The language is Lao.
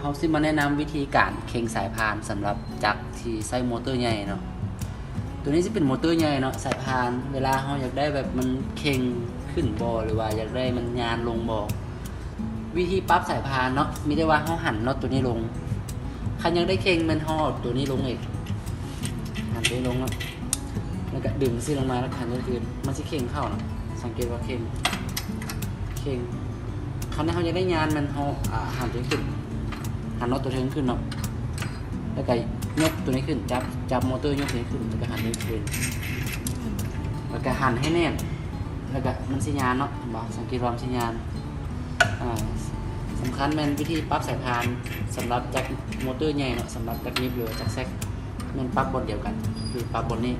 ເຮົາຊິມາແນະນຳວິທີການເຄັ່ງສາຍພານສຳລັບຈັກທີ່ໃຊ້ມໍເຕີໃຫຍ່ເນາະ. ໂຕນີ້ຊິເປັນມໍເຕີໃຫຍ່ເນາະ, ສາຍພານເວລາເຮົາຢາກໄດ້ແບບມັນເຄັ່ງຂຶ້ນບໍ່ ຫຼືວ່າຢາກໄດ້ມັນຍານລົງບໍ່, ວິທີປັບສາຍພານເນາະ ມີແຕ່ວ່າເຮົາຫັນນັອດໂຕນີ້ລົງ. ຄັນຢາກໄດ້ເຄັ່ງແມ່ນເຮົາເອົາໂຕນີ້ລົງເອງ, ຫັນໂຕນີ້ລົງເນາະ ແລ້ວກະດຶງຊີ້ລົງມາ ແລ້ວກະຫັນໂຕນີ້ຂຶ້ນ ມັນຊິເຄັ່ງເຂົ້າເນາະ. ສັງເກດວ່າເຄັ່ງ ເຄັ່ງ. ຄັນເຮົາຢາກໄດ້ຍານແມ່ນເຮົາ ອ່າ ຫັນໂຕນີ້ຂຶ້ນ, ຫັນນັອດໂຕເທິງຂຶ້ນເນາະ ແລ້ວກະຍົກໂຕນີ້ຂຶ້ນ ຈັບ ຈັບມໍເຕີຍົກໂຕນີ້ຂຶ້ນ ແລ້ວກະຫັນໂຕນີ້ຂຶ້ນ ແລ້ວກະຫັນໃຫ້ແໜ້ນ ແລ້ວກະມັນຊິຍານເນາະ ເຫັນບໍ່? ສັງເກດວ່າມັນຊິຍານ. ອ່າ ສຳຄັນແມ່ນວິທີປັບສາຍພານສຳລັບຈັກມໍເຕີໃຫຍ່ເນາະ, ສຳລັບຈັກນິບ ຫຼືວ່າຈັກແຊັກ ແມ່ນປັບບ່ອນດຽວກັນ ຄືປັບບ່ອນນີ້